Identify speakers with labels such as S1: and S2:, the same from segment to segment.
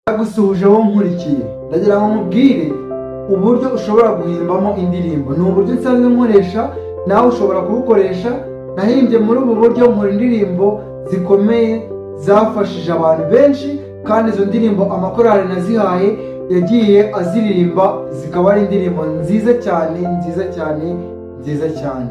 S1: Ndagusuhuje wowe nkurikiye, ndagira ngo nkubwire uburyo ushobora guhimbamo indirimbo. Ni uburyo nsanzwe nkoresha, nawe ushobora kubukoresha. Nahimbye muri ubu buryo, nkora indirimbo zikomeye zafashije abantu benshi, kandi izo ndirimbo amakorali nazihaye yagiye aziririmba, zikaba ari indirimbo nziza cyane, nziza cyane, nziza cyane.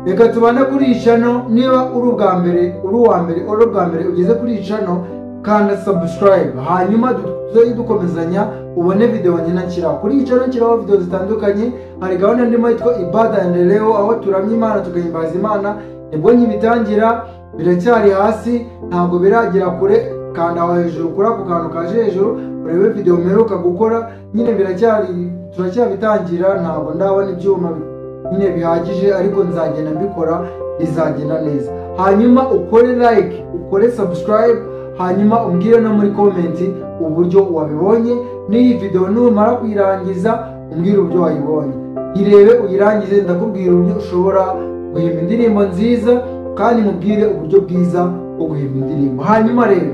S1: Reka tubane kuri iyi channel. Niba uri ubwa mbere, uri uwa mbere, uri ubwa mbere ugeze kuri iyi channel, kanda subscribe, hanyuma tuzajye dukomezanya ubone video ngenda nshyiraho. Kuri iyi channel nshyiraho video zitandukanye. Hari gahunda ndimo yitwa Ibada and Leo, aho turamya Imana, tugahimbaza Imana. Nibwo nkibitangira, biracyari hasi, ntabwo biragera kure. Kanda aho hejuru kuri ako kantu kaje hejuru, urebe video mperuka gukora. Nyine biracyari, turacyabitangira, ntabwo ndabona ibyuma nyine bihagije, ariko nzagenda mbikora, bizagenda neza. Hanyuma ukore like, ukore subscribe, hanyuma umbwire no muri comment uburyo wabibonye. N'iyi video numara kuyirangiza, umbwire uburyo wayibonye. Irebe uyirangize, ndakubwira uburyo ushobora guhimba indirimbo nziza, kandi nkubwire uburyo bwiza bwo guhimba indirimbo. Hanyuma rero,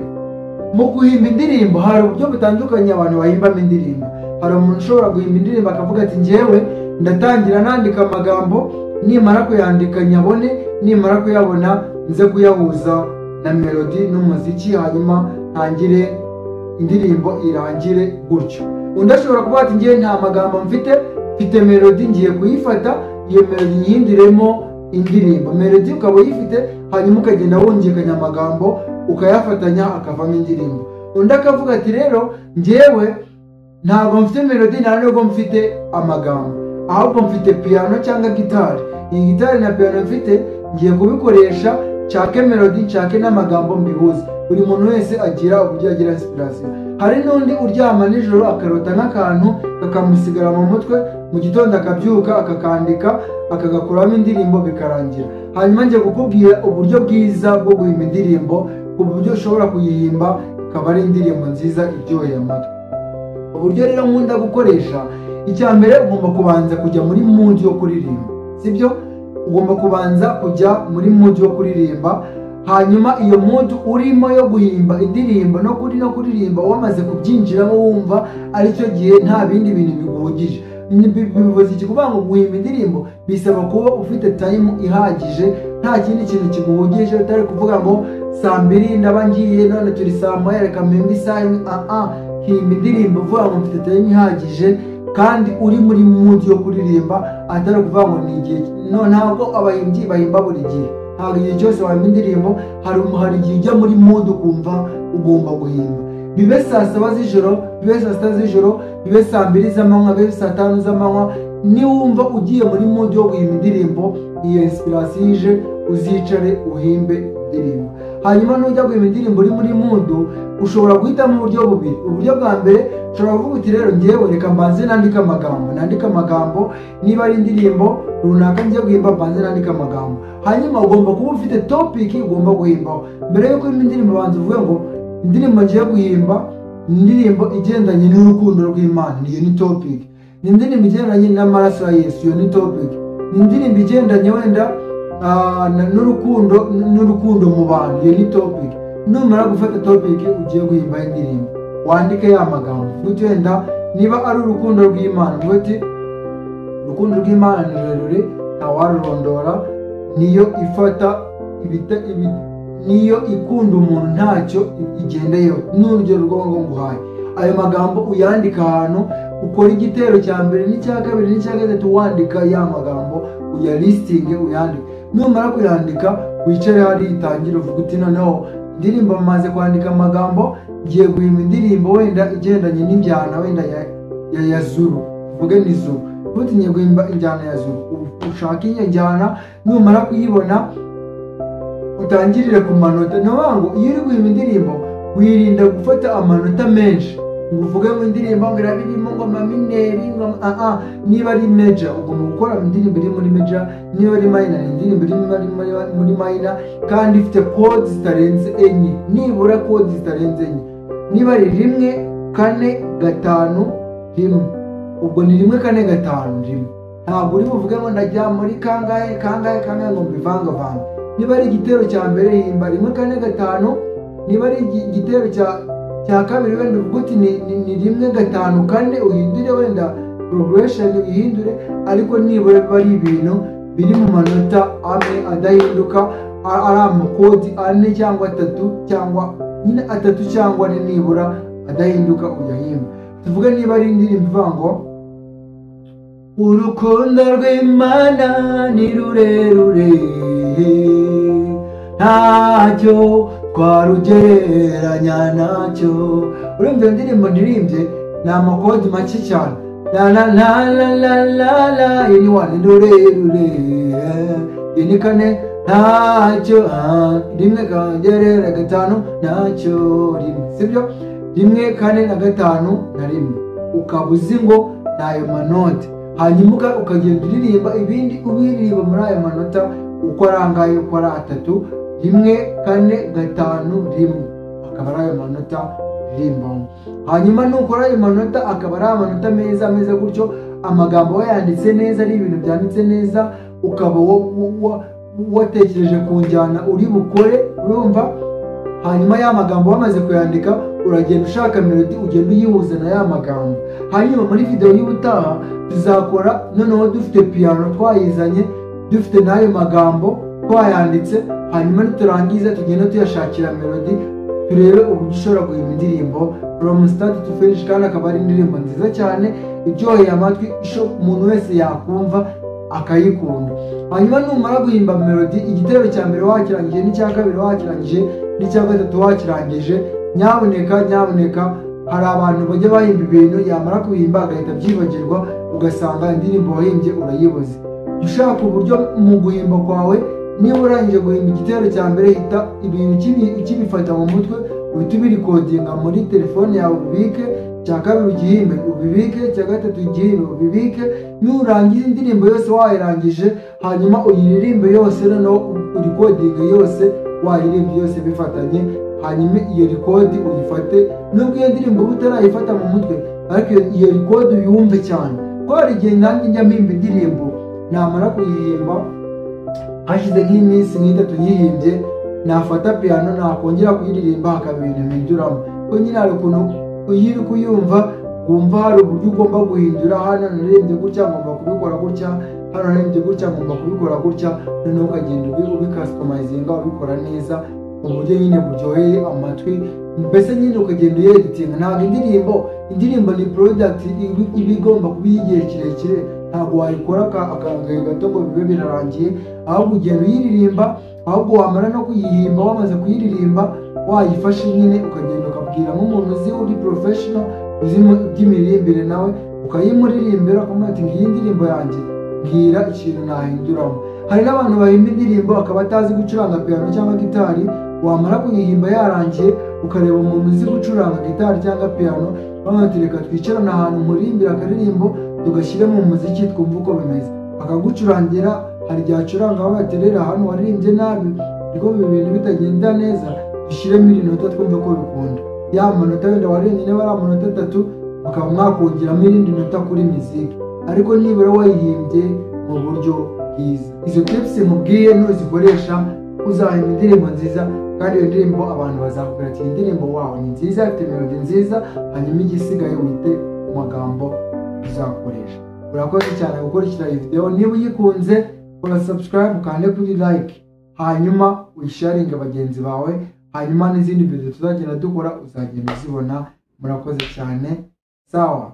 S1: mu guhimba indirimbo hari uburyo butandukanye abantu bahimbamo indirimbo. Hari umuntu ushobora guhimba indirimbo akavuga ati: "Njyewe ndatangira nandika amagambo, nimara kuyandika nyabone, nimara kuyabona nze kuyahuza na melody n'umuziki, hanyuma ntangire indirimbo irangire gutyo." Undi ashobora kuvuga ati: "Njyewe nta magambo mfite, mfite melody, ngiye kuyifata iyo melody nyihinduremo indirimbo." Melody ukaba uyifite, hanyuma ukagenda wungikanya amagambo, ukayafatanya, akavamo indirimbo. Undi akavuga ati: "Rero njyewe ntabwo mfite melody, nta nubwo mfite amagambo, ahubwo mfite piano cyangwa gitari. Iyi gitari na piano mfite ngiye kubikoresha, nshake melody, nshake n'amagambo, mbihuze." Buri muntu wese agira uburyo agira inspiration. Hari n'undi uryama nijoro akarota nk'akantu kakamusigara mu mutwe, mu gitondo akabyuka akakandika, akagakuramo indirimbo, bikarangira. Hanyuma njye kukubwira uburyo bwiza bwo guhimba indirimbo, ku buryo ushobora kuyihimba ikaba ari indirimbo nziza iryoheye amatwi. Uburyo rero nkunda gukoresha, icya mbere, ugomba kubanza kujya muri mood yo kuririmba, sibyo? Ugomba kubanza kujya muri mood yo kuririmba. Hanyuma iyo mood urimo yo guhimba indirimbo no kuririmba wamaze kubyinjiramo, wumva aricyo gihe, nta bindi bintu biguhugije. Bivuze iki? Kuvuga ngo guhimba indirimbo bisaba kuba ufite time ihagije, nta kindi kintu kiguhugije, utari kuvuga ngo saa 2 ndaba ngiye, none turi saa 1, reka mpimbe isaha imwe. Ah, himba indirimbo uvuga ngo mfite time ihagije, kandi uri muri mood yo kuririmba, atari ukuvuga ngo ni igihe. No, ntabwo abahimbyi bahimba buri gihe, ntabwo igihe cyose wahimba indirimbo. Hari igihe ujya muri mood ukumva ugomba guhimba, bibe saa 7 z'ijoro, bibe saa 6 z'ijoro, bibe saa 2 z'amanywa, bibe saa 5 z'amanywa. Niwumva ugiye muri mood yo guhimba indirimbo, iyo inspiration ije, uzicare uhimbe indirimbo. Hanyuma nujya guhimba indirimbo uri muri mood, ushobora guhitamo uburyo bubiri. Uburyo bwa mbere, ushobora kuvuga uti: "Rero ngewe reka mbanze nandike amagambo, nandike amagambo. Niba ari indirimbo runaka ngiye guhimba, mbanze nandike amagambo." Hanyuma ugomba kuba ufite topic ugomba guhimbaho. Mbere yuko uhimba indirimbo, banza uvuge ngo indirimbo ngiye guhimba ni indirimbo igendanye n'urukundo rw'Imana, iyo ni topic. Ni indirimbo igendanye n'amaraso ya Yesu, iyo ni topic. Ni indirimbo igendanye wenda n'urukundo mu bantu, iyo ni topic. Numara gufata topic ugiye guhimba indirimbo, wandike ya magambo. Uti wenda niba ari urukundo rw'Imana, uvuge uti: "Urukundo rw'Imana ni rurerure, ntawarurondora, niyo ifata ibita, niyo ikunda umuntu ntacyo igendeyeho." N'urugero rwo ngo nguhaye ayo magambo, uyandika ahantu, ukora igitero cya mbere n'icya kabiri n'icya gatatu, wandika ya magambo, uyalistinge, uyandike. Numara kuyandika, wicare hariya, utangire uvuga uti: "Noneho indirimbo, maze kwandika amagambo, ngiye guhimba indirimbo wenda igendanye n'injyana wenda ya zuru." Uvuge ni zuru, uti: "Ngiye guhimba injyana ya zuru." Ushake iyo njyana, numara kuyibona utangirire ku manota. Ni ukuvuga ngo iyo uri guhimba indirimbo, wirinda gufata amanota menshi, ngo uvuge ngo indirimbo ngo iraba irimo ngo ama minor, ngo ah. Niba ari major, ugomba gukora indirimbo iri muri major. Niba ari minor, ni indirimbo iri muri minor, kandi ifite chord zitarenze enye, nibura chord zitarenze enye. Niba ari rimwe, kane, gatanu, rimwe, ubwo ni rimwe, kane, gatanu, rimwe. Ntabwo uri buvuge ngo ndajya muri kangahe, kangahe, kangahe, ngo mbivangavange. Niba ari igitero cya mbere, himba rimwe, kane, gatanu. Niba ari igitero cya Cya kabiri wenda uvuga uti ni 1 5 4, uhindure wenda progression uhindure, ariko nibura biba ari ibintu biri mu manota amwe adahinduka, ari amakodi 4 cyangwa 3 cyangwa nyine 3 cyangwa 4 nibura adahinduka uyahimba. Tuvuge niba ari indirimbo ivuga ngo urukundo rw'Imana ni rurerure ntacyo twarugereranya nacyo. Urumva iyo ndirimbo ndirimbye ni amakodi make cyane, la la la la la la la, iyi ni 1 rurerure, iyi ni 4 ntacyo, 1 kongerera 5 ntacyo 1, sibyo? 1 4 na 5 na 1, ukaba uzi ngo ni ayo manote. Hanyuma ukagenda uririmba ibindi ubiririmba muri ayo manota uko ari angahe, uko ari 3, 1 4 5 1, akaba ari ayo manota uririmbamo. Hanyuma nukora ayo manota akaba ari amanota meza ameze gutyo, amagambo wayanditse neza, ari ibintu byanditse neza, ukaba watekereje ku njyana uri bukore, urumva. Hanyuma ya magambo wamaze kuyandika, uragenda ushaka melody ugenda uyihuza na ya magambo. Hanyuma muri video y'ubutaha tuzakora noneho dufite piano twayizanye, dufite n'ayo magambo twayanditse, hanyuma niturangiza tugenda tuyashakira melody, turebe uburyo ushobora guhimba indirimbo from start to finish, kandi akaba ari indirimbo nziza cyane iryoheye amatwi, umuntu wese yakumva akayikunda. Hanyuma numara guhimba melody, igitero cya mbere wakirangije, n'icya kabiri wakirangije, n'icya gatatu wakirangije, nyabuneka nyabuneka, hari abantu bajya bahimba ibintu yamara kubihimba agahita abyibagirwa, ugasanga indirimbo wahimbye urayibuze. Ushaka uburyo mu guhimba kwawe, niba urangije guhimba igitero cya mbere, hita ibintu ukibifata mu mutwe, uhita ubirikodinga muri telefone yawe ubibike, cya kabiri ugihimbe ubibike, cya gatatu ugihimbe ubibike. Nurangiza indirimbo yose wayirangije, hanyuma uyiririmbe yose, noneho urikodinge yose, wayirimbye yose bifatanye, hanyuma iyo record uyifate. Nubwo iyo ndirimbo uba utarayifata mu mutwe, ariko iyo record uyumve cyane. Kuko hari igihe nanjye njya mpimba indirimbo, namara kuyihimba hashize nk'iminsi nk'itatu nyihimbye, nafata piano nakongera kuyiririmba hakaba ibintu mpinduramo. Kuko nyine hari ukuntu iyo uri kuyumva wumva hari uburyo ugomba guhindura, hano naririmbye gutya ngomba kubikora gutya, hano naririmbye gutya ngomba kubikora gutya, noneho ukagenda ubikastomayizinga ubikora neza mu buryo nyine buryoheye amatwi, mbese nyine ukagenda uyeditinga. Ntabwo indirimbo ni product iba igomba kuba igihe kirekire, ntabwo wayikora akangahe gato ngo bibe birarangiye, ahubwo ugenda uyiririmba, ahubwo wamara no kuyihimba wamaze kuyiririmba wayifashe nyine ukagenda ukabwira nk'umuntu uzi uri professional uzi iby'imiririmbire, nawe ukayimuririmbira ukamubwira ati ngiyi indirimbo yanjye, mbwira ikintu nahinduramo. Hari n'abantu bahimba indirimbo akaba atazi gucuranga piano cyangwa gitari, wamara kuyihimba yarangiye ukareba umuntu uzi gucuranga gitari cyangwa piano, bamubwira reka twicarane ahantu muririmbira akaririmbo tugashyire mu muziki twumve uko bimeze, akagucurangira. Hari igihe acuranga aho baterera hano waririmbye nabi, ariko ibi bintu bitagenda neza, dushyiremo iri nota twumve ko bikunda. Ya manota wenda waririmbye niba ari amanota 3, mukaba mwakongeramo irindi nota kuri muziki, ariko nibura wayihimbye mu buryo bwiza. Izo tips nkubwiye nuzikoresha uzahimba indirimbo nziza, kandi iyo ndirimbo abantu bazakubwira ati iyi ndirimbo wawe ni nziza, ifite melody nziza, hanyuma igisigaye wite ku magambo uzakoresha. Urakoze cyane gukurikira iyi video, niba uyikunze kora subscribe, ukande kuri like, hanyuma uyisharinge bagenzi bawe, hanyuma n'izindi video tuzagenda dukora uzagenda uzibona. Murakoze cyane, sawa.